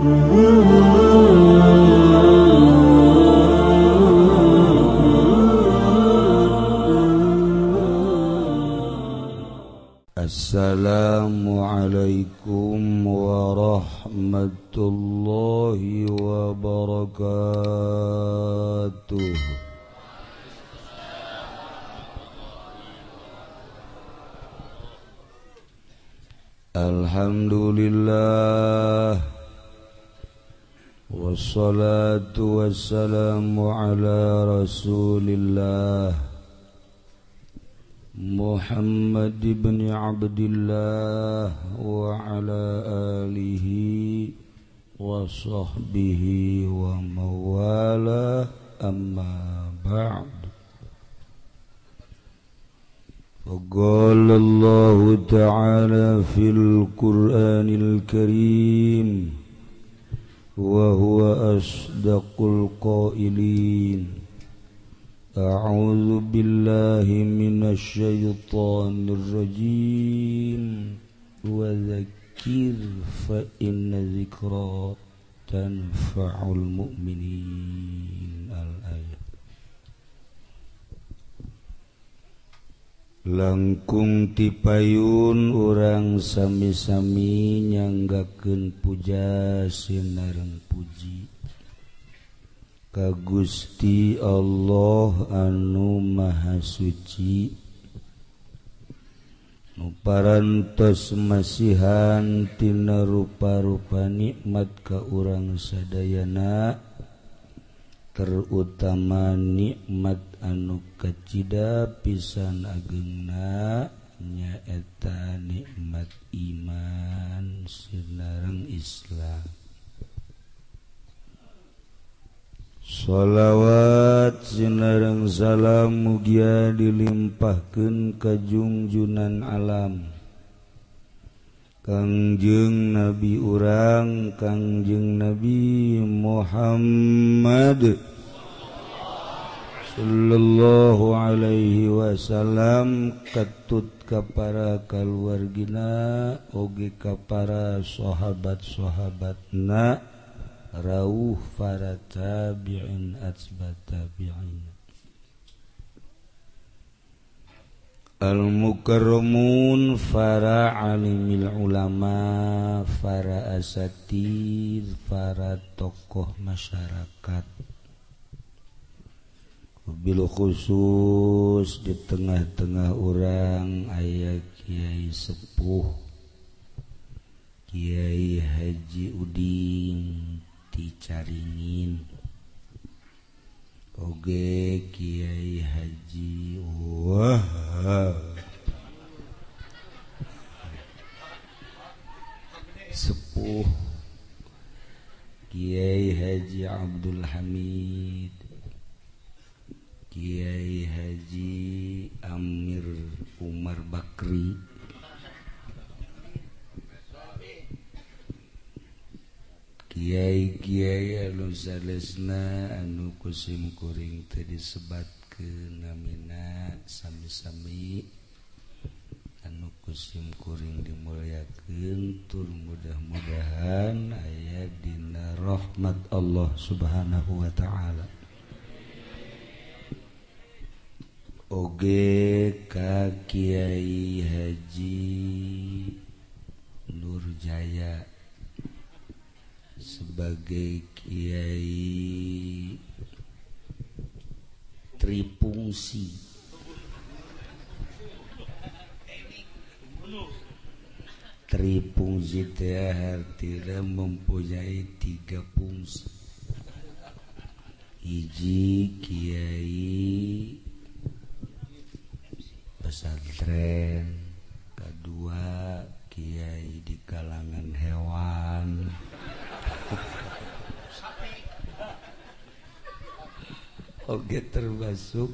Assalamualaikum warahmatullahi wabarakatuh. Alhamdulillah, wassalatu wassalamu ala rasulillah Muhammad ibn Abdillah wa ala alihi wa sahbihi wa mawala, amma ba'd. Faqala Allah ta'ala fil Qur'anil Karim wa huwa asdaqul qailin. A'udzu billahi minasy syaithanir rajim. Wa dzakkir fa inna dzikra tanfa'ul mu'minin. Al-ayat. Langkung tipayun urang sami-sami nyanggakeun puja sinareng puji ka Gusti Allah anu Maha Suci, nu parantos masihan tina rupa-rupa nikmat ka urang sadayana, terutama nikmat anu kacida pisan agengna nyaeta nikmat iman sinareng Islam. Sholawat sinareng salam mugia dilimpahkeun ka junjunan alam Kangjeng Nabi urang Kangjeng Nabi Muhammad sallallahu alaihi wasallam, katut ka para kaluargina oge ka para sahabat-sahabatna, rauh para tabi'in atsba tabi'in. Al-mukarramun, para alimil ulama, para asatid, para tokoh masyarakat, bil khusus di tengah-tengah orang aya kiai sepuh, Kiai Haji Udin ti Caringin, oge Kiai Haji Wahab sepuh, Kiai Haji Abdul Hamid, Kiai Haji Amir Umar Bakri, Kiai-kiai anu salesna anu kusim kuring teu disebatkeun namina, sami-sami anu kusim kuring dimulyakeun tur mudah-mudahan aya dina rahmat Allah Subhanahu wa taala. Oge ka Kiai Haji Nurjaya sebagai kiai tripungsi, tripungsi teh artinya mempunyai tiga fungsi. Hiji kiai pesantren, kedua kiai di kalangan hewan. Oke, termasuk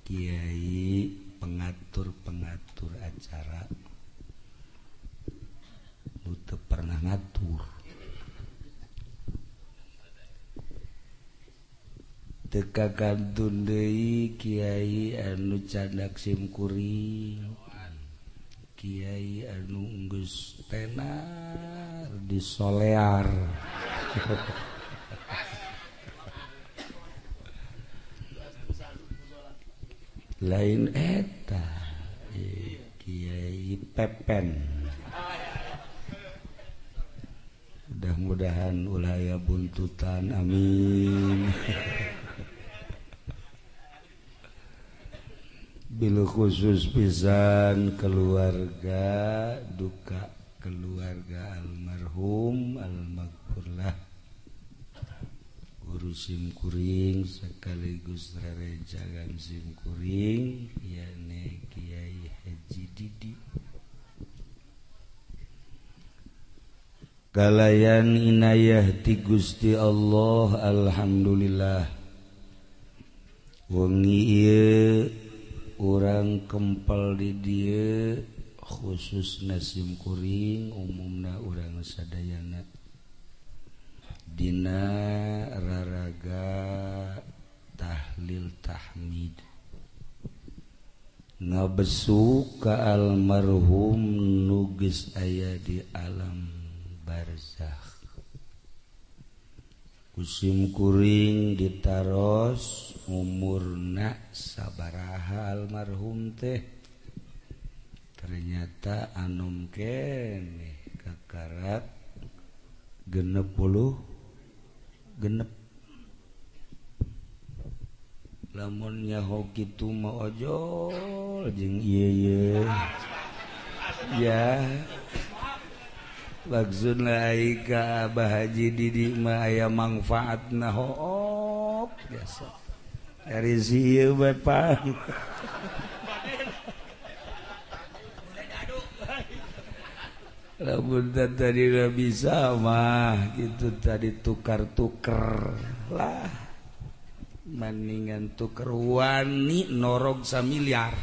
kiai pengatur-pengatur acara nu teu pernah ngatur. Teu kakantun deui kiai anu candak simkuring, kiai anu geus tenar di solear. Lain eta Kiai Pepen. Mudah-mudahan ulah aya buntutan, amin. Bil khusus pisan keluarga duka keluarga almarhum almaghfurlah guru simkuring sekaligus rerencangan simkuring yakni Kiai Haji Didi. Kalayan inayah ti Gusti Allah, alhamdulillah wengi ieu urang kempel di dieu khususna simkuring umumna urang sadayana dina raraga tahlil tahmid ngabesu ka almarhum nu geus aya di alam barzakh. Kusim kuring ditaros umurna sabaraha almarhum teh, ternyata anom keneh kakarak 66. Lamun nyaho kitu mah ojol jeung ieu ye ya. Maksudna ai ka Abah Haji Didi mah aya mangfaatna hook biasa. Dari si ieu bae pang. Lamun tadi bisa mah gitu tadi tukar-tuker lah. Mendingan tuker wani norog samiliar.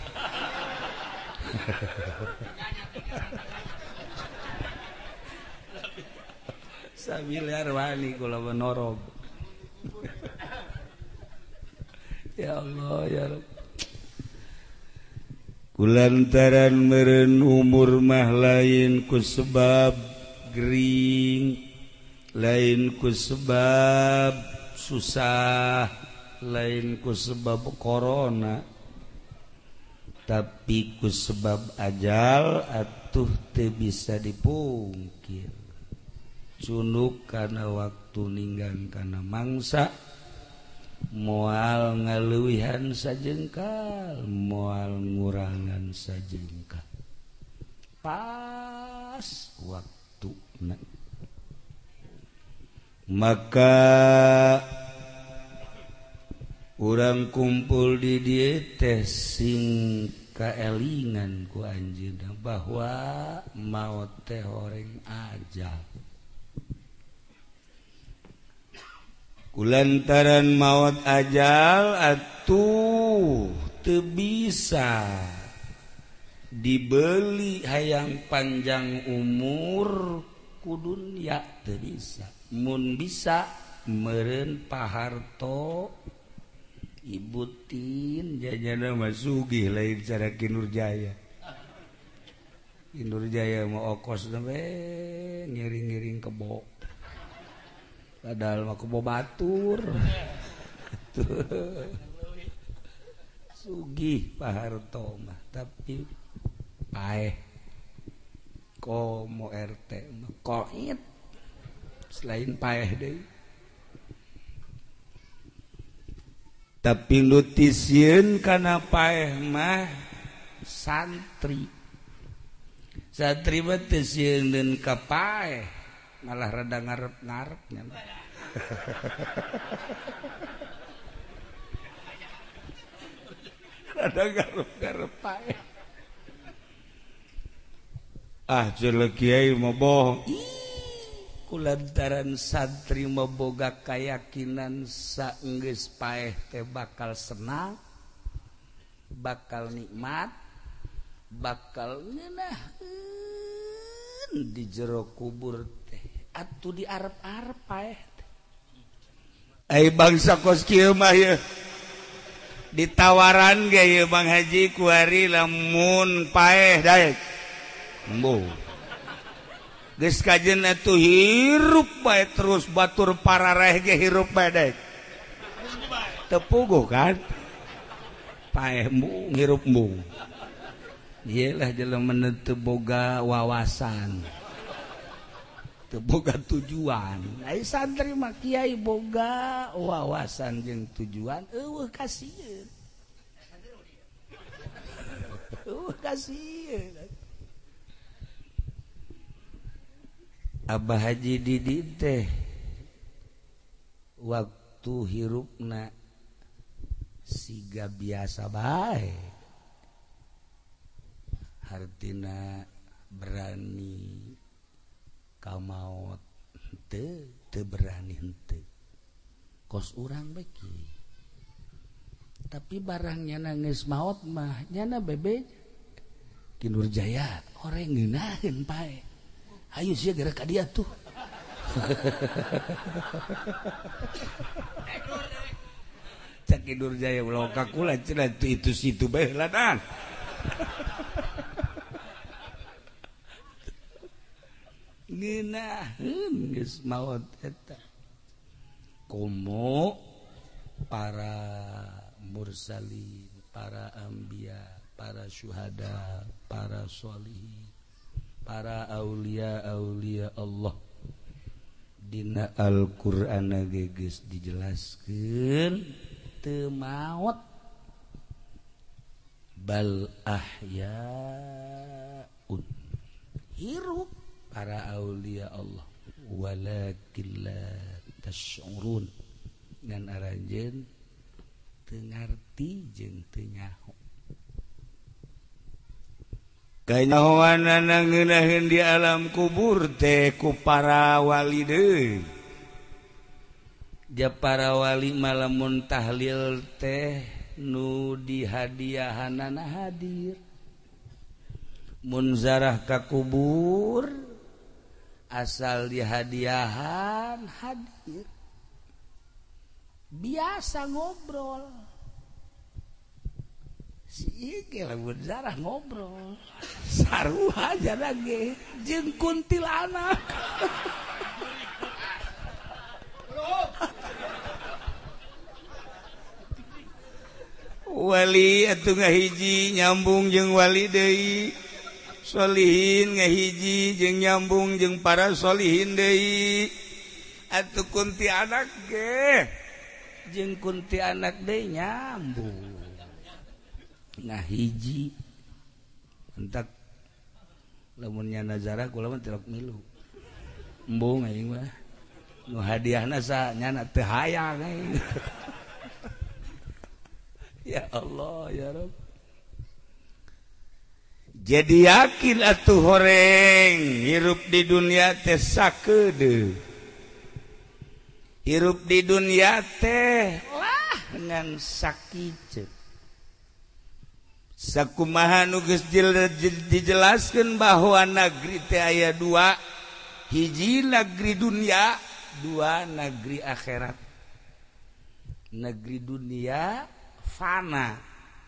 Samiliar wani kula menorog. Ya Allah ya Rabb. Kulantaran meureun umur mah lain ku sebab gering, lain ku sebab susah, lain ku sebab corona, tapi ku sebab ajal atuh teu bisa dipungkir. Cunuk kana waktu ninggang kana mangsa, moal ngaleuwihan sajengkal, moal ngurangan sajengkal, pas waktuna. Maka urang kumpul di dieu teh sing kaelingan ku anjeunna bahwa maot teh horeng ajal. Kulantaran maot ajal atuh teu bisa dibeli hayang panjang umur ku dunya, teu bisa. Mun bisa meureun Paharto Ibu Tin jajana mah sugih lain cara Ki Nurjaya. Ki Nurjaya mah okos we ngiring-ngiring kebo. Padahal mah kebo batur. Sugih Paharto mah tapi paeh. Komo RT mah koit. Selain paeh deui. Tapi nu tisieun kana paeh mah santri. Santri mah teu sieun ka paeh, malah rada ngarep-ngarep nya. Rada ngarep-ngarep paeh. Ah jelek kiai mah bohong. Kulantaran santri mah boga keyakinan saenggeus paeh teh bakal senang, bakal nikmat, bakal ngeunaheun di jero kubur teh atuh di arep-arep paeh teh. Ai bangsa kos kieu mah ieu ditawaran ge ieu Bang Haji kuari lamun paeh daek. Embuh. Geus kajen atuh hirup bae terus batur parareh ge hirup bae dek. Teu puguh kan? Paeh embung hirup embung. Ieu lah jelema teu boga wawasan. Teu boga tujuan. Ai santri mah kiai boga wawasan jeung tujuan eueuh kasieun. Eueuh kasieun. Abah Haji Didi teh waktu hirupna siga biasa bae. Hartina berani ka maot henteu, teu berani henteu. Kos urang beki. Tapi barang nyana geus maot mah nyana bebe Ki Nurjaya oreng ngeunaheun pae. Ayo sia geura ka dia tuh. Cak Ki Nurjaya ulah ka kula cenah itu situ bae heulanan. Ngeunaheun geus maot eta. Komo para mursalin, para anbiya, para syuhada, para sholihin, para aulia-aulia Allah. Dina Al-Qur'an ge geus dijelaskeun teu maot bal ahyaun, hirup para aulia Allah, walakin la tash'urun, ngan aranjeun teu ngarti jeung teu nyaho. Kanyahoanana ngeunaheun di alam kubur teh ku para wali deui. Ja para wali malamun tahlil teh nu dihadiahanana hadir. Mun zarah ka kubur asal dihadiahan hadir. Biasa ngobrol. Si ieu lamun zarah ngobrol sarua aja lagi jeung kuntilanak. Wali atuh ngahiji nyambung jeung wali deui, solihin ngahiji jeung nyambung jeung para solihin deui. Atuh kuntilanak ge jeung kuntilanak deui nyambung. Nah hiji entak lamun nyana zarah kula mah tilok milu embung aing mah nu hadiahna sa nyana teu hayang aing. Ya Allah ya Rabb. Jadi yakin atuh horeng hirup di dunia teh sakedeung, hirup di dunia teh lah ngan sakieu. Sakumaha nu geus dijelaskeun bahwa negeri teh aya dua, hiji negeri dunia, dua negeri akhirat. Negeri dunia fana,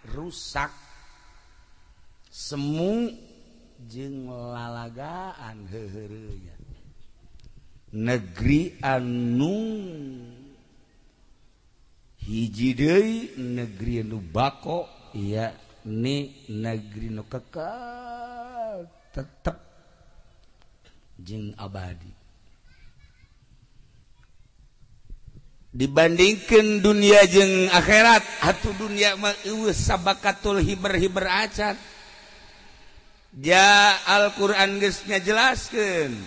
rusak, semu jeung lalagaan heuheureuyna. Negeri anu hiji deui negeri anu bako, ya ni negeri nu kekal tetep jeung abadi. Dibandingkeun dunia jeung akhirat, atuh dunia mah eueuh sabakatul hiber-hiber acan. Ja Al-Qur'an geus ngajelaskeun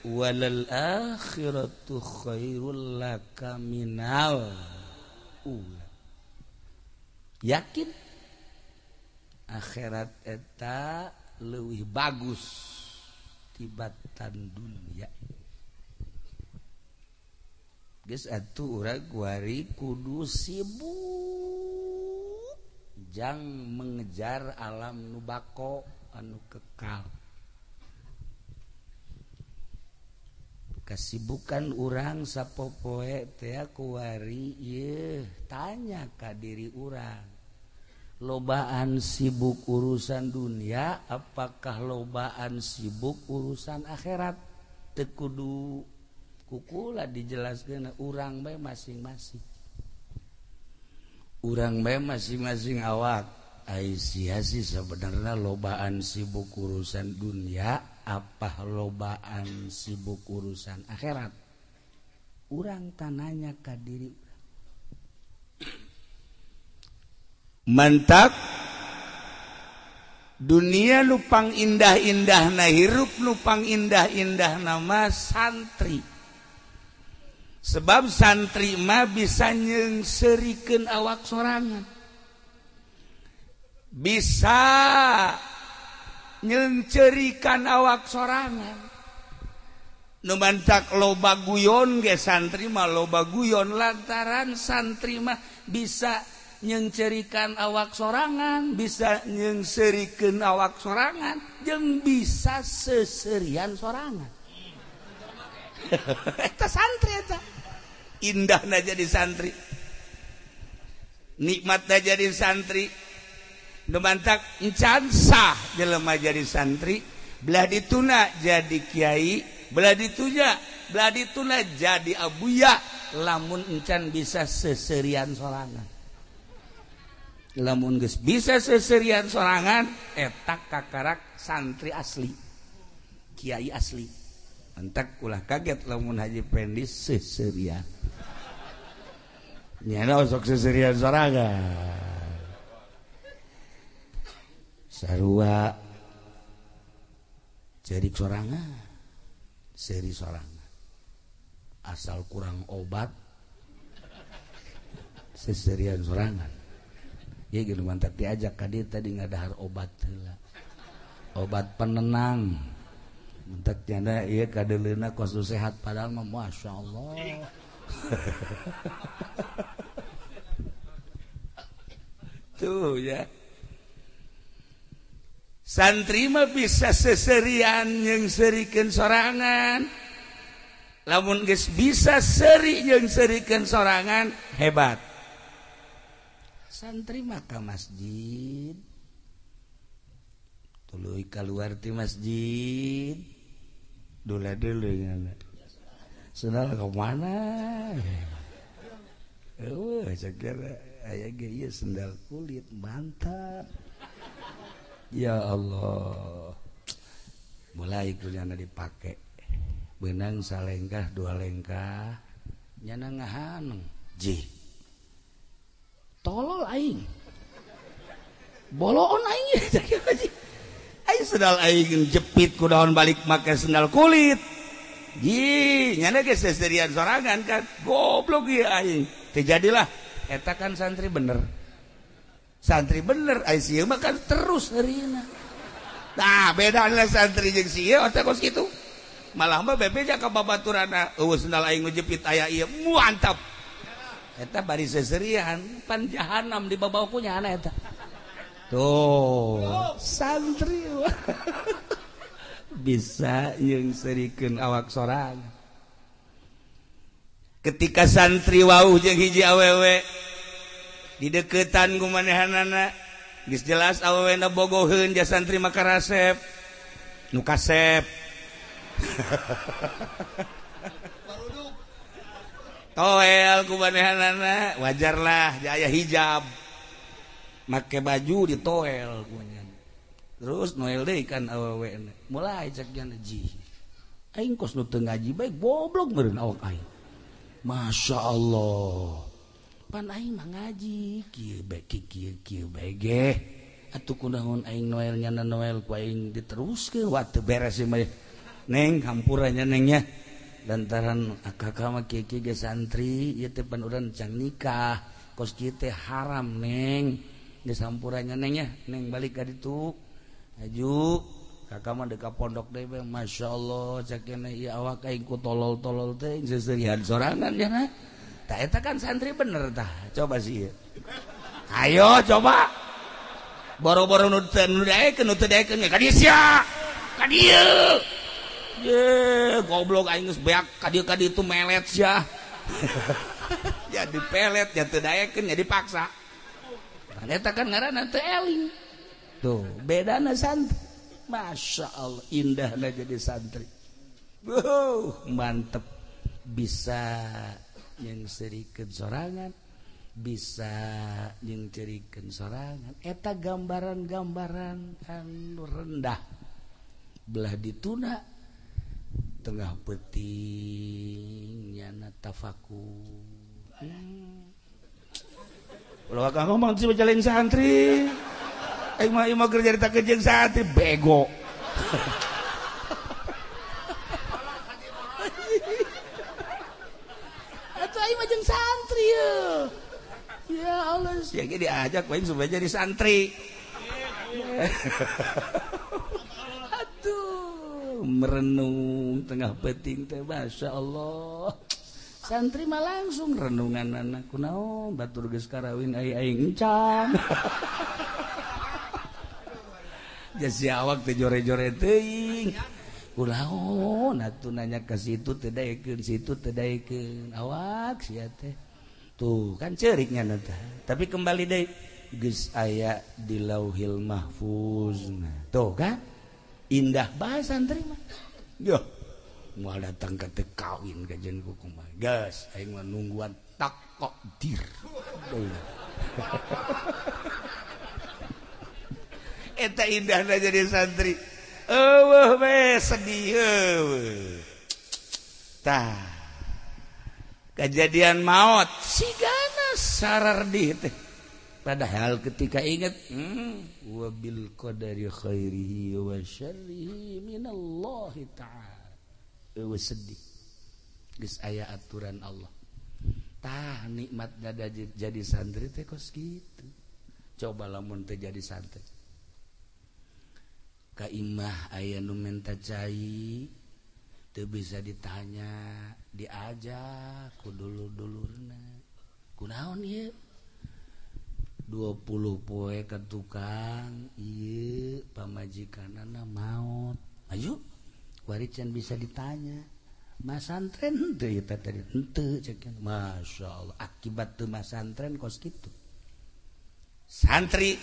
walal akhiratu khairul laka minal ula. Yakin akhirat eta leuwih bagus tibatan dunia. Geus atuh urang kuari kudu sibuk jang mengejar alam nu bako anu kekal. Kasibukan urang sapopoe teh kuari ieu tanya ka diri urang. Lobaan sibuk urusan dunia apakah lobaan sibuk urusan akhirat? Teu kudu kukula dijelaskeun urang bae masing-masing. Urang bae masing-masing awak. Ai sia sih sebenarnya lobaan sibuk urusan dunia apa lobaan sibuk urusan akhirat? Urang tananya ka diri urang. Mantak dunia lupang indah-indah na hirup lupang indah-indah nama santri. Sebab santri mah bisa nyeungseurikeun awak sorangan, bisa nyeungceurikan awak sorangan. Nu mantak loba guyon ge santri mah loba guyon lantaran santri mah bisa nyeungceurikan awak sorangan, bisa nyeungseurikeun awak sorangan, jeung bisa seserian sorangan. Eta santri eta. Indahna jadi santri. Nikmatna jadi santri. Nu mantak encan sah jelema jadi santri, belah dituna jadi kiai, belah ditunya, belah dituna jadi abuya, lamun encan bisa seserian sorangan. Lamun geus bisa seserian sorangan eta kakarak santri asli, kiai asli. Entak ulah kaget lamun Haji Pendi seserian. Nyana sok seserian sorangan. Sarua cerik sorangan, seri sorangan. Asal kurang obat seserian sorangan. Ya gitu mantap diajak ka dieu tadi ngadahar obat heula. Obat penenang. Mentak nyana ieu kadeuleuna kos nu sehat padahal mah masyaallah. Tuh ya. Santri mah bisa seserian nyeungseurikeun sorangan. Lamun geus bisa seri nyeungseurikeun sorangan hebat. Santri maka masjid tuluy keluar ti masjid dula dulu nyana sendal ke mana eueuh sakira aya ge ieu sendal kulit mantap ya Allah mulai ku nyana dipake beunang salengkah dua lengkah nyana ngahaneng jih tolol aing boloon aing aing sendal aing jepit ku daun balik make sendal kulit ji nyana ge seserian sorangan kan goblok ieu aing teu jadilah eta kan santri bener aing sieun mah kan terus heurina nah bedana santri jeung sieun otak kos kitu malah mah bebeja ka babaturana eueuh sendal aing nu jepit aya ieu mantap eta bari seserian pan jahanam di babauku nyana eta tuh santri bisa nyeungseurikeun awak sorang ketika santri wauh jeung hiji awewe dideukeutan ku manehanana geus jelas awewena bogoheun ja santri mah karasep nu kasep toel ku manehanana wajarlah jaya hijab make baju ditoel ku manehana terus noel deui kan awewe mulai cek nya ji aing kos nu teu ngaji bae goblok meureun awak aing Masya Allah pan aing mah ngaji kieu bae kieu kieu bae ge atuh kunaon aing noel nyana noel ku aing diteruskeun wah teu beres ieu mah neng hampura nya neng nya lantaran akak mah kieu kieu ge santri ieu teh pan urang can nikah kos kieu teh haram neng geus hampuranya neng nya neng balik ka ditu aju kakak mah deka pondok deui bae masyaallah cek keneh ieu awak aing ku tolol-tolol teh seserian sorangan nya na tah eta kan santri bener tah coba sih ayo coba boro-boro nu teu daekeun nu teu daekeun ka dieu sia ka dieu ye goblok aing geus beak ka dieu itu melet sia jadi pelet ya teu daekeun jadi paksa. Eta kan ngaranna teu eling. Tuh, bedana santri. Masya Allah, indahna jadi santri. Wow, mantep. Bisa nyengserikeun sorangan, bisa nyengcerikeun sorangan. Eta gambaran-gambaran anu rendah. Belah dituna tengah peuting nyana tafakur. Ulah kang ngomong sih baca santri. Aing mah imah keur carita jeung santri bego. Atuh aing mah jeung santri ye. Ya Allah, sia ge diajak wae supaya jadi santri. Aduh, merenung tengah peuting teh Masya Allah. Santri mah langsung renungan anak kunaon batur geus karawin ai aing encan. Jasi awak teh jore-jore teuing. Kunaon atuh nanya ka situ teu daekeun, situ teu daekeun. Awak sia teh. Tuh kan ceuriknya teh. Tapi kembali deui geus aya di Lauhil Mahfuz. Tuh kan indah bae santri mah. Yo. Moal datang ka teu kawin ka jeung kumaha. Geus aing mah nungguan takdir. Eta indahna jadi santri. Eueuh we sedih eueuh. Tah. Kejadian maot sigana sarardih teh. Padahal ketika ingat wa bil qadari khairihi wa syarrihi minallahi ta'ala. Eueuh sedih. Geus aya aturan Allah. Tah nikmat dada jadi santri teh kos kitu. Coba lamun teh jadi santri. Ka imah aya nu menta cai teu bisa ditanya, diajak ku dulur-dulurna. Kunaon ieu? 20 poe ka tukang ieu pamajikanana maot. Ayo wari can bisa ditanya. Masantren henteu ieu teh tadi henteu cek. Masya Allah, akibat teu masantren kos kitu. Santri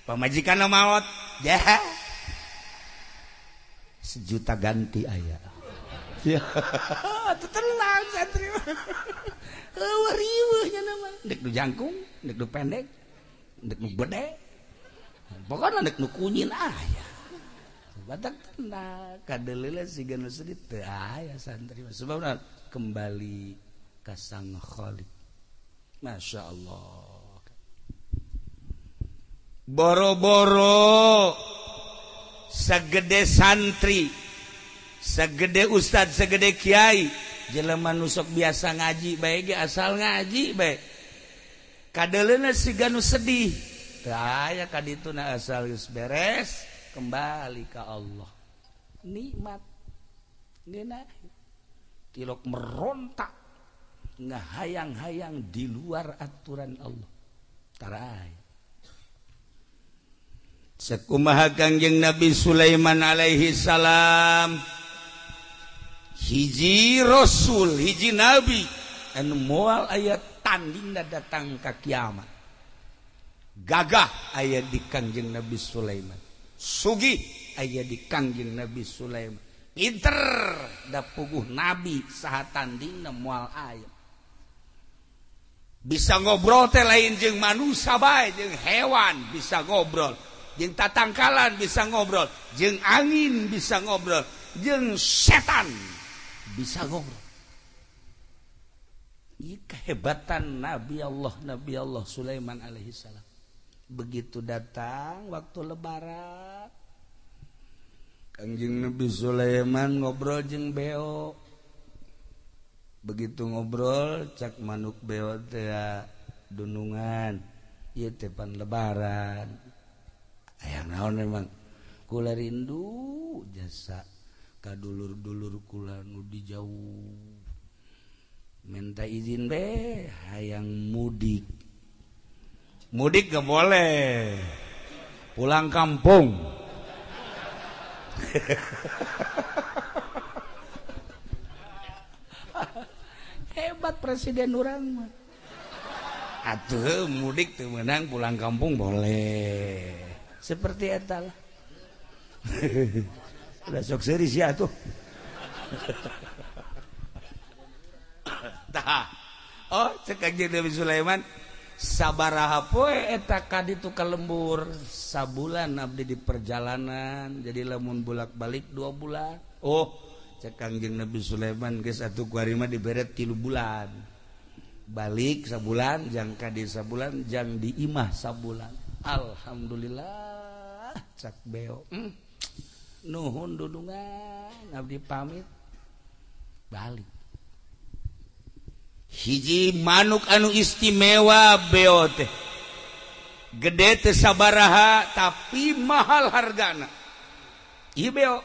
pamajikanna maot, ya. Sejuta ganti aya. Ya, tenang santri mah. Eueuh riweuh nya mah. Dek nu jangkung, dek nu pendek, dek nu gede. Pokona dek nu kunyin aya. Batak tenang, kadeuleula siga nu sedih teu aya santri mah. Sebabna kembali ka Sang Khalik. Masya Allah. Boro-boro segede santri, segede ustad, segede kiai, jelema nu sok biasa ngaji bae ge asal ngaji bae. Kadeuleuna siga nu sedih. Teu aya ka dituna asal geus beres kembali ka Allah. Nikmat ngeunah. Tilok merontak ngahayang-hayang di luar aturan Allah. Tarai. Sekumaha Kangjeng Nabi Sulaiman alaihi salam, hiji rasul, hiji nabi anu moal aya tandingna datang ka kiamat. Gagah aya di Kangjeng Nabi Sulaiman, sugih aya di Kangjeng Nabi Sulaiman, pinter da puguh nabi saha tandingna moal aya. Bisa ngobrol teh lain jeung manusia bae, jeung hewan bisa ngobrol, jeung tatangkalan bisa ngobrol, jeung angin bisa ngobrol, jeung setan bisa ngobrol. Ini kehebatan Nabi Allah Sulaiman alaihi salam. Begitu datang waktu lebaran, Kangjeng Nabi Sulaiman ngobrol jeung beo. Begitu ngobrol cak manuk beo teh dunungan, ieu teh pan lebaran. Ayang naon memang kula rindu jasa ka dulur-dulur kula nu di jauh. Minta izin be hayang mudik. Mudik gak boleh, pulang kampung. Hebat presiden urang mah. Atuh mudik teu meunang pulang kampung boleh. Seperti eta lah. Udah sok seuri sia atuh. Tah. Oh, cek Kanjeng Nabi Sulaiman sabaraha poe eta ka ditu ka lembur, sabulan abdi di perjalanan, jadi lamun bolak-balik 2 bulan. Oh, cek Kanjeng Nabi Sulaiman geus atuh kuari mah dibere 3 bulan. Balik sabulan, jang ka di sabulan, jang di imah sabulan. Alhamdulillah cak beo. Nuhun dudungan abdi pamit balik. Hiji manuk anu istimewa beo teh. Gede teh sabaraha tapi mahal hargana. Ieu beo.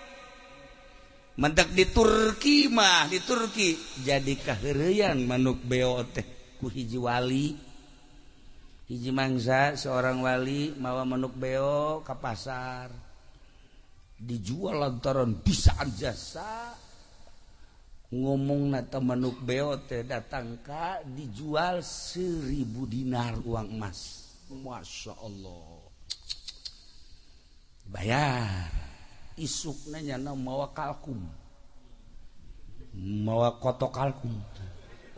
Mentak di Turki mah, di Turki jadi kaheureuyan manuk beo teh ku hiji wali. Hiji mangsa seorang wali mawa manuk beo ka pasar. Dijual lantaran bisaan jasa. Ngomong nata manuk beo teh datang ka dijual 1000 dinar uang emas. Masya Allah. Bayar. Isukna nyana mawa kalkum, mawa kotok kalkum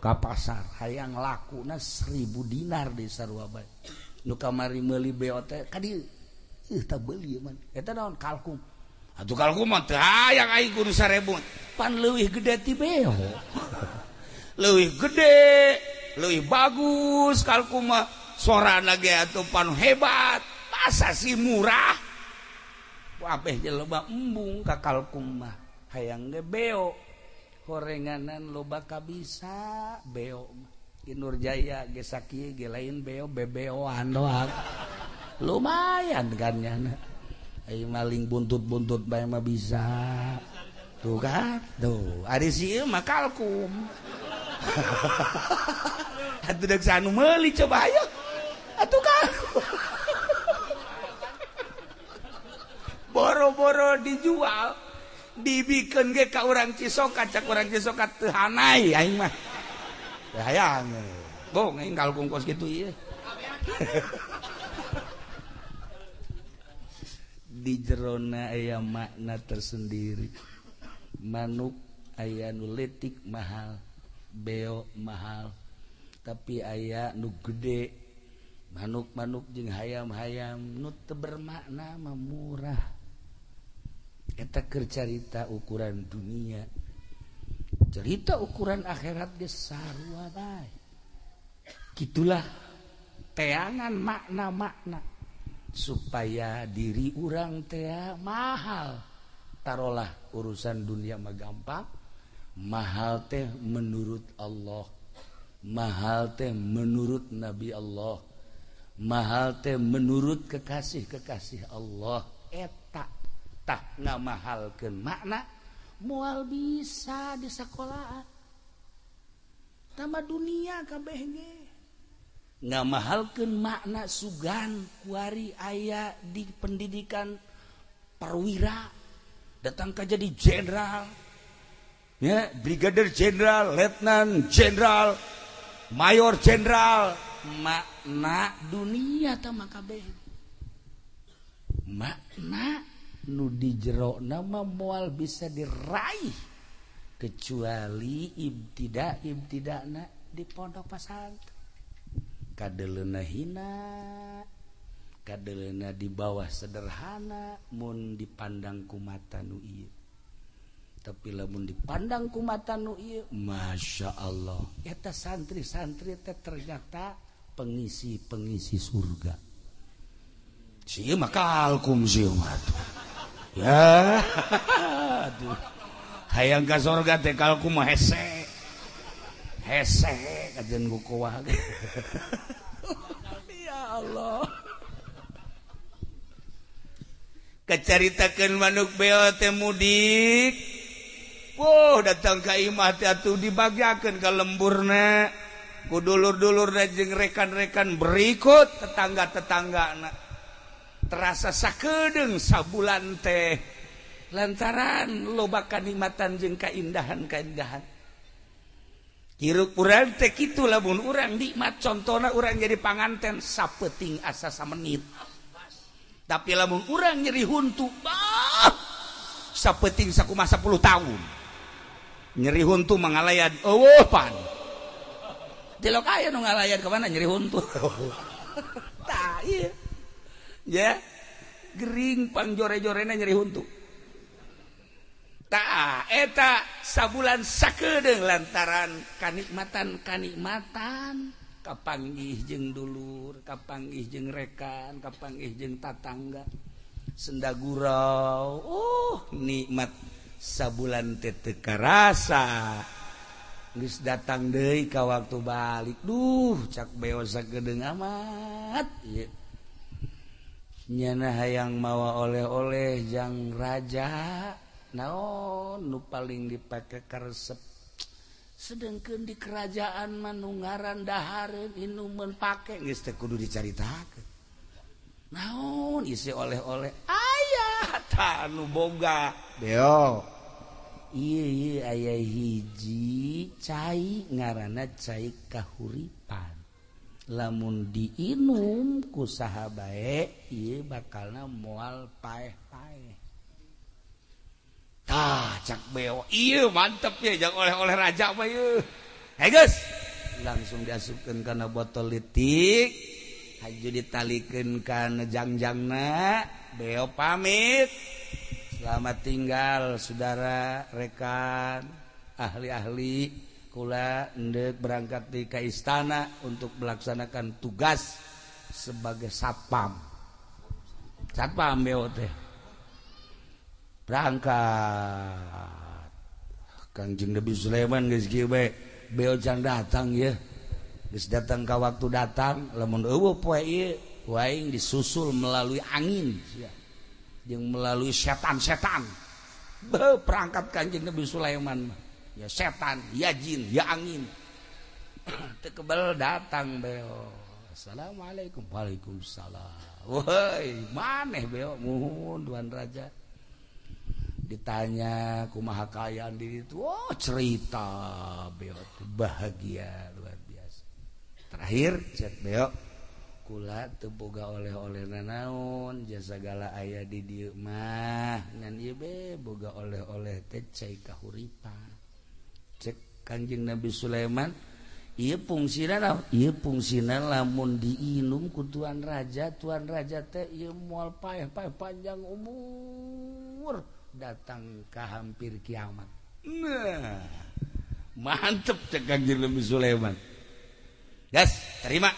ka pasar hayang lakuna 1000 dinar di sarua bae. Nu kamari meuli beo teh ka dieu tah beuli man. Eta naon kalkum? Atuh kalkum mah teu hayang aing kudu 1000. Pan leuwih gede ti beo. Leuwih gede, leuwih bagus kalkum mah. Sorana ge atuh pan hebat, masa sih murah. Abeh loba embung ka kalkum mah hayang ge beo horenganan loba kabisa beo Inur Jaya ge sakieu ge lain beo bebeoan doang lumayan kan nyana ai maling buntut-buntut bae mah bisa tuh kan tuh ari si ieu mah kalkum atuh deuk sanu meuli coba ayo atuh kalkum. Boro-boro dijual dibikeun ge ka urang Cisoka cak urang Cisoka teu hanai aing mah teu hayang bong aing kalkung kos kitu ieu. Di jerona aya makna tersendiri. Manuk aya nu leutik mahal, beo mahal, tapi aya nu gede manuk-manuk jeung hayam-hayam nu teu bermakna mah murah. Eta keur carita ukuran dunia, cerita ukuran akhirat geus sarua bae. Gitulah teangan makna-makna supaya diri urang teh mahal. Tarolah urusan dunia mah gampang, mahal teh menurut Allah, mahal teh menurut Nabi Allah, mahal teh menurut kekasih-kekasih Allah. Eta tah ngamahalkeun makna moal bisa di sekolahan tama dunia kabeh ge ngamahalkeun makna sugan kuari aya di pendidikan perwira datang ka jadi jenderal ya, brigadir jenderal, letnan jenderal, mayor jenderal. Makna dunia tama kabeh makna nu di jero nama moal bisa diraih kecuali ibtida ibtidana di pondok pesantren. Kadeleuna hina, kadeleuna di bawah sederhana mun dipandang ku mata nu ieu. Tapi lamun dipandang ku mata nu ieu, Masya Allah, eta santri-santri teh ternyata pengisi-pengisi surga. Sieu mah kalkum sieu mah tuh. Ya, aduh. Hayang ka surga teh kalkum mah hese. Hese kajen gukuah. Ya Allah. Kacaritakeun manuk beo teh mudik. Wah, datang ka imah teh atuh dibagiakeun ka lemburna. Ku dulur-dulurna jeung rekan-rekan berikut tetangga-tetanggana. Terasa sakedeung sabulan teh lantaran loba kanikmatan jeung kaindahan-kaindahan. Hirup urang teh kitu lamun urang nikmat contona urang jadi panganten sapeting asa samenit. Tapi lamun urang nyeri huntu bah sapeting sakumaha 10 tahun. Nyeri huntu mangalayan eueuh pan. Tilok aya nu ngalayan ka mana nyeri huntu. Tah ieu. Ya. Gering pangjore-jorena nyeri huntu. Tah eta sabulan sakedeung lantaran kanikmatan-kanikmatan kapanggih jeung dulur, kapanggih jeung rekan, kapanggih jeung tatangga. Senda gurau, nikmat sabulan teh teu karasa. Geus datang deui ka waktu balik. Duh, cak beo sakedeung amat ieu. Nyana hayang mawa oleh-oleh jang raja. Naon nu paling dipake karesep sedengkeun di kerajaan mah nu ngaran dahareun inumeun pake geus teh kudu dicaritakeun naon isi oleh-oleh aya tah nu boga beo ieu aya hiji cai ngaranna cai kahuripan lamun diinum ku saha bae ieu bakalna moal paeh-paeh. Tah cak beo ieu mantep ya jang oleh-oleh raja mah ieu. Hey geus, langsung diasupkeun kana botol leutik, haju ditalikeun kana jangjangna, beo pamit. Selamat tinggal saudara, rekan, ahli-ahli, kula endek berangkat di ka istana untuk melaksanakan tugas sebagai satpam. Satpam beo teh. Berangkat Kangjeng Nabi Sulaiman geus kieu bae beo jang datang ye geus datang ka waktu datang lamun eueuh poe ieu waing disusul melalui angin sia jeung melalui setan-setan beuh perangkat Kangjeng Nabi Sulaiman ya setan ya jin ya angin teu kebel datang beo assalamualaikum waalaikumsalam woi maneh beo muhun tuan raja. Ditanya kumaha kaayaan di ditu, oh cerita beo bahagia luar biasa. Terakhir cek beo kula teu boga oleh-oleh nanaon jasa segala aya di dieu mah ngan ieu be boga oleh-oleh teh cai kahuripan. Cek Kanjeng Nabi Sulaiman ieu fungsina naon? Ieu fungsina lamun diinum ku tuan raja teh ieu moal paeh-paeh panjang umur. Datang ke hampir kiamat. Nah, mantep cek Kangjeng Nabi Sulaiman. Gas, terima.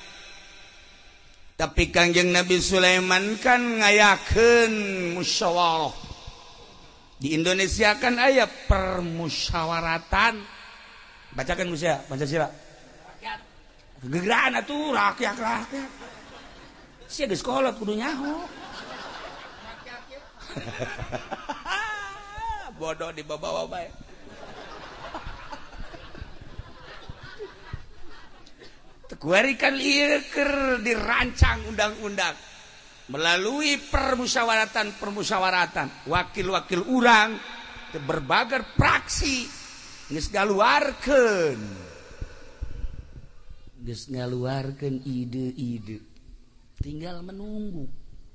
Tapi Kangjeng Nabi Sulaiman kan ngayakeun musyawarah. Di Indonesia kan aya permusyawaratan. Bacakan Musa, Pancasila. Rakyat. Gegeraan atuh rakyat. Sia geus kolot kudu nyaho. Rakyat. Bodoh dibawa-bawa bae. Tekuari kan ieu keur dirancang undang-undang melalui permusyawaratan-permusyawaratan wakil-wakil urang berbagai praksi geus ngaluarkeun ide-ide tinggal menunggu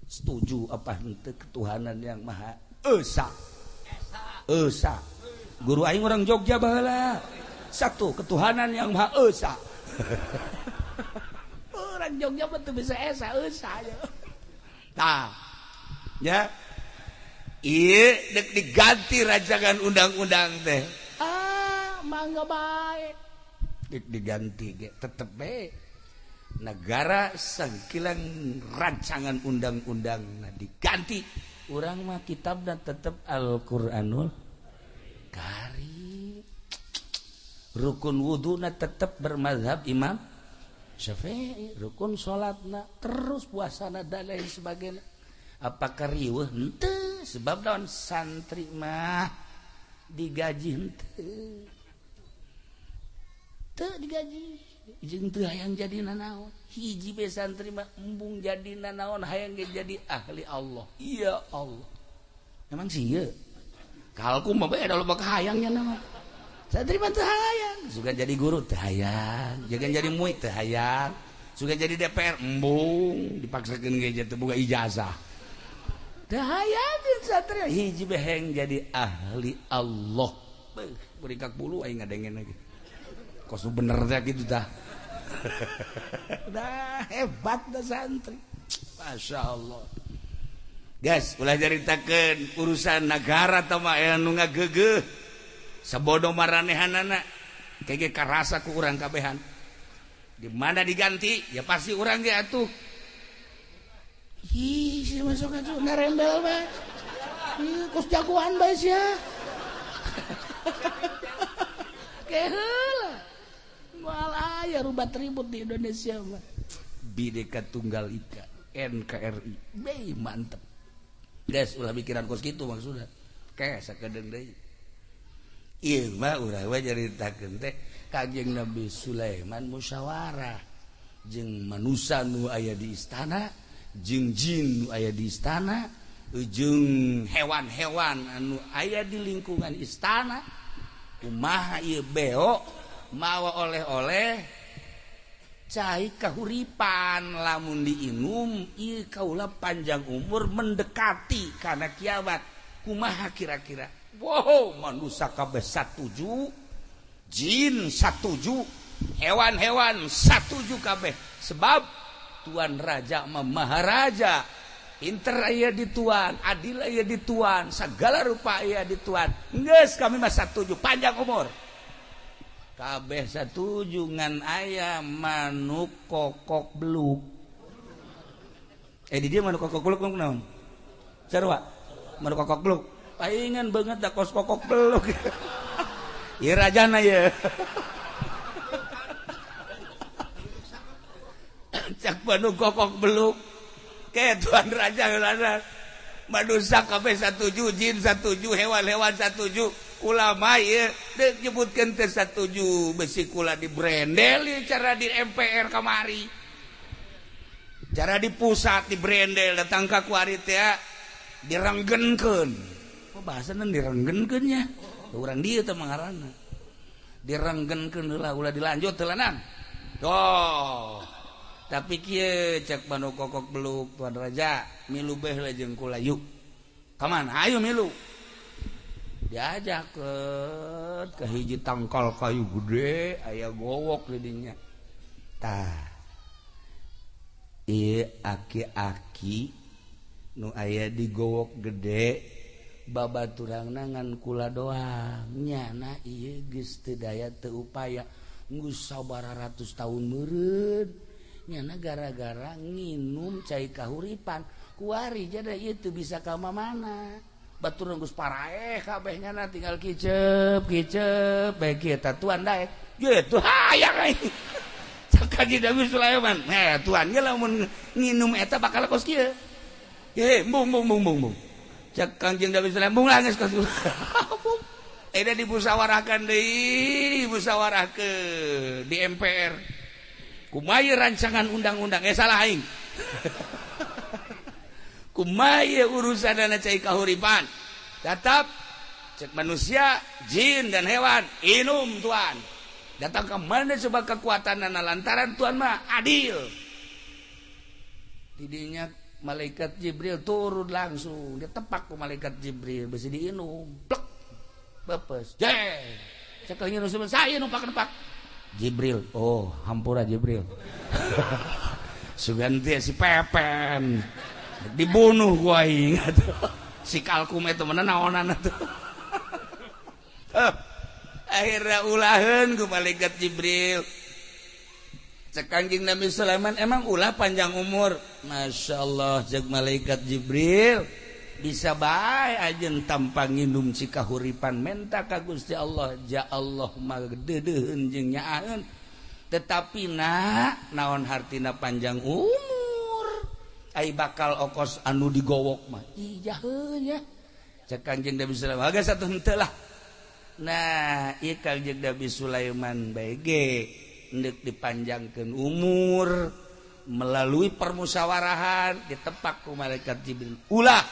setuju apa henteu ketuhanan yang Maha Esa. Esa. Guru aing orang Jogja baheula. Satu ketuhanan yang Maha Esa. Orang Jogja mah teu bisa esa esa. Tah. Ya. Ieu deuk diganti rancangan undang-undang teh. Ah, mangga bae. Deuk diganti ge tetep bae. Negara sangkilang rancangan undang-undang diganti. Urang mah kitab dan tetep Al-Qur'anul Karim. Rukun wuduna tetep bermazhab Imam Syafi'i, rukun salatna terus puasana dan lain sebagainya. Apakah riweuh henteu? Sebab daun santri mah digaji henteu. Teu digaji. Jeung teu hayang jadi nanaon. Hiji be santri mah embung jadi nanaon hayang ge jadi ahli Allah. Ya Allah. Emang sih ieu. Kalku mah bae da loba kahayangnya nama. Santri mah teu hayang. Sugan jadi guru teu hayang, jangan jadi muid teu hayang, sugan jadi DPR embung dipaksakeun ge teu boga ijazah. Teu hayang satria hiji beheng jadi ahli Allah. Beuh, berikak bulu aing ngadengen lagi. Kos bener teh kitu tah. Dah hebat dah santri. Masya Allah. Guys, ulah caritakeun urusan negara tah mah aya nu ngageugeuh. Sabodo maranehanana kege karasa ku urang kabehan. Di mana diganti ya pasti urang ge atuh. Ih, si masuk atuh narembel bae. Ih, kos jagoan bae sia. Keheula. Moal aya rubat ribut di Indonesia mah. Bhinneka Tunggal Ika, NKRI. Beuh mantep. Guys, ulah pikiran kos kitu maksudna. Ke sakedeung deui. Ieu mah urang we nyaritakeun teh Kanjeng Nabi Sulaiman musyawarah jeung manusa nu aya di istana, jeung jin nu aya di istana, jeung hewan-hewan anu aya di lingkungan istana. Kumaha ieu beo mawa oleh-oleh cai kahuripan lamun diinum ieu kaula panjang umur mendekati kana kiamat. Kumaha kira-kira? Wow, manusia kabeh satuju, jin satuju, hewan-hewan satuju kabeh. Sebab tuan raja mah maharaja, pinter aya di tuan, adil aya di tuan, segala rupa aya di tuan. Geus kami mah satuju panjang umur. Kabeh satuju ngan aya manuk kokok beluk. Di dia manuk kokok beluk naon? Sarua? Manuk kokok beluk. Paingan banget dah kos kokok beluk. Ieu rajana ye. Cak manuk kokok beluk. Ke tuan raja heulana. Manusia kabeh satuju, jin satuju, hewan-hewan satuju. Ulama ieu deuk nyebutkeun teh satuju, besi kula di brendel ieu cara di MPR kamari. Cara di pusat di brendel datang ka kuari teh direnggenkeun. Bahasana direnggenkeun nya. Urang dieu teh mangaranna. Direnggenkeun heula ulah dilanjut heula nang. Tuh. Tapi kieu cek manuk kokok beluk tuan raja, milu beh lah jeung kula yuk. Ka mana? Ayo milu. Diajak ke hiji tangkal kayu gede aya gowok di dinya. Tah. Ieu aki-aki nu aya di gowok gede babaturangna ngan kula doang. Nyana ieu geus teu daya teu upaya geus sabaraha ratus tahun meureun. Nyana gara-gara nginum cai kahuripan kuari jadi ieu teu bisa ka mana. Batur geus paraeh kabeh nyana tinggal kicep kicep bae kieu tah tuan daek gitu hayang aing. Cak Kanjeng Nabi Sulaiman, "Heh tuan ge lamun nginum eta bakal kos kieu." Ye, bung bung bung bung bung. Cak Kanjeng Nabi Sulaiman, "Bung lah geus kos." Eta dimusyawarahkan deui, dimusyawarahkeun di MPR. Kumaha rancangan undang-undang salah aing. Kumaha urusanana cai kahuripan. Tetap cek manusia, jin dan hewan, inum tuan. Datang ke mana sebab kekuatanana lantaran tuan mah adil. Tidinya malaikat Jibril turun langsung, dia tepak ku malaikat Jibril besi diinum. Plek. Bepes. Jeng. Cek nginum saya numpak-numpak. Jibril, oh hampura Jibril. Sugan teh si Pepen dibunuh gua ingat. Si kalkum itu mana naonan atuh. Akhirnya ulaheun ku malaikat Jibril. Cek Kanjeng Nabi Sulaiman, emang ulah panjang umur. Masya Allah cek malaikat Jibril, bisa bae ajeun tanpa nginum cikahuripan menta ka Gusti Allah, ja Allah mah deudeuheun jeung nyaaheun. Tetapi nak naon hartina panjang umur, ai bakal okos anu digowok mah ijaheun ya. Cek Kanjeng Nabi Sulaiman, geus atuh henteu lah. Nah, ieu Kanjeng Nabi Sulaiman bae ge hendeuk dipanjangkeun umur melalui permusyawarahan ditepak ku malaikat Jibril. Ulah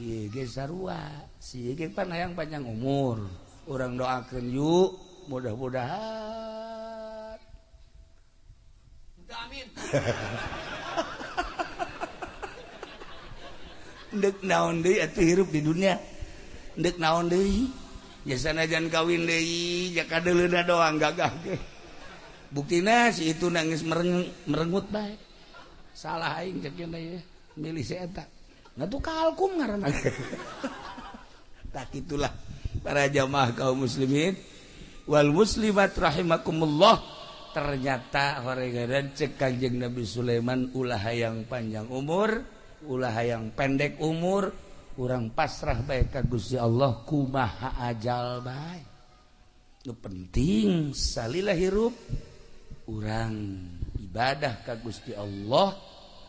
ieu ge sarua, si ieu ge pan hayang panjang umur. Urang doakeun yuk, mudah-mudahan. Amin. Ndek naon deui atuh hirup di dunia. Ndek naon deui? Ya sanajan kawin deui, ja kadeuleuna doang gagah ge. Buktina si itu nangis merengut bae. Salah aing cek ye milih si eta. Ngatuh kalkum ngaranna. Tak itulah para jamaah kaum muslimin wal muslimat rahimakumullah. Ternyata horegaran cek Kanjeng Nabi Sulaiman ulah hayang panjang umur, ulah hayang pendek umur, urang pasrah bae ka Gusti Allah kumaha ajal bae. Nu penting salila hirup urang ibadah ka Gusti Allah,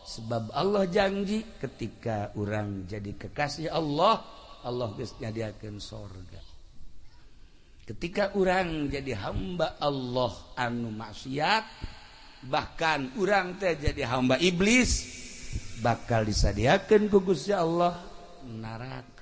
sebab Allah janji ketika urang jadi kekasih Allah, Allah geus nyadiakeun sorga. Ketika urang jadi hamba Allah anu maksiat, bahkan urang teh jadi hamba iblis, bakal disadiakeun ku Gusti Allah neraka.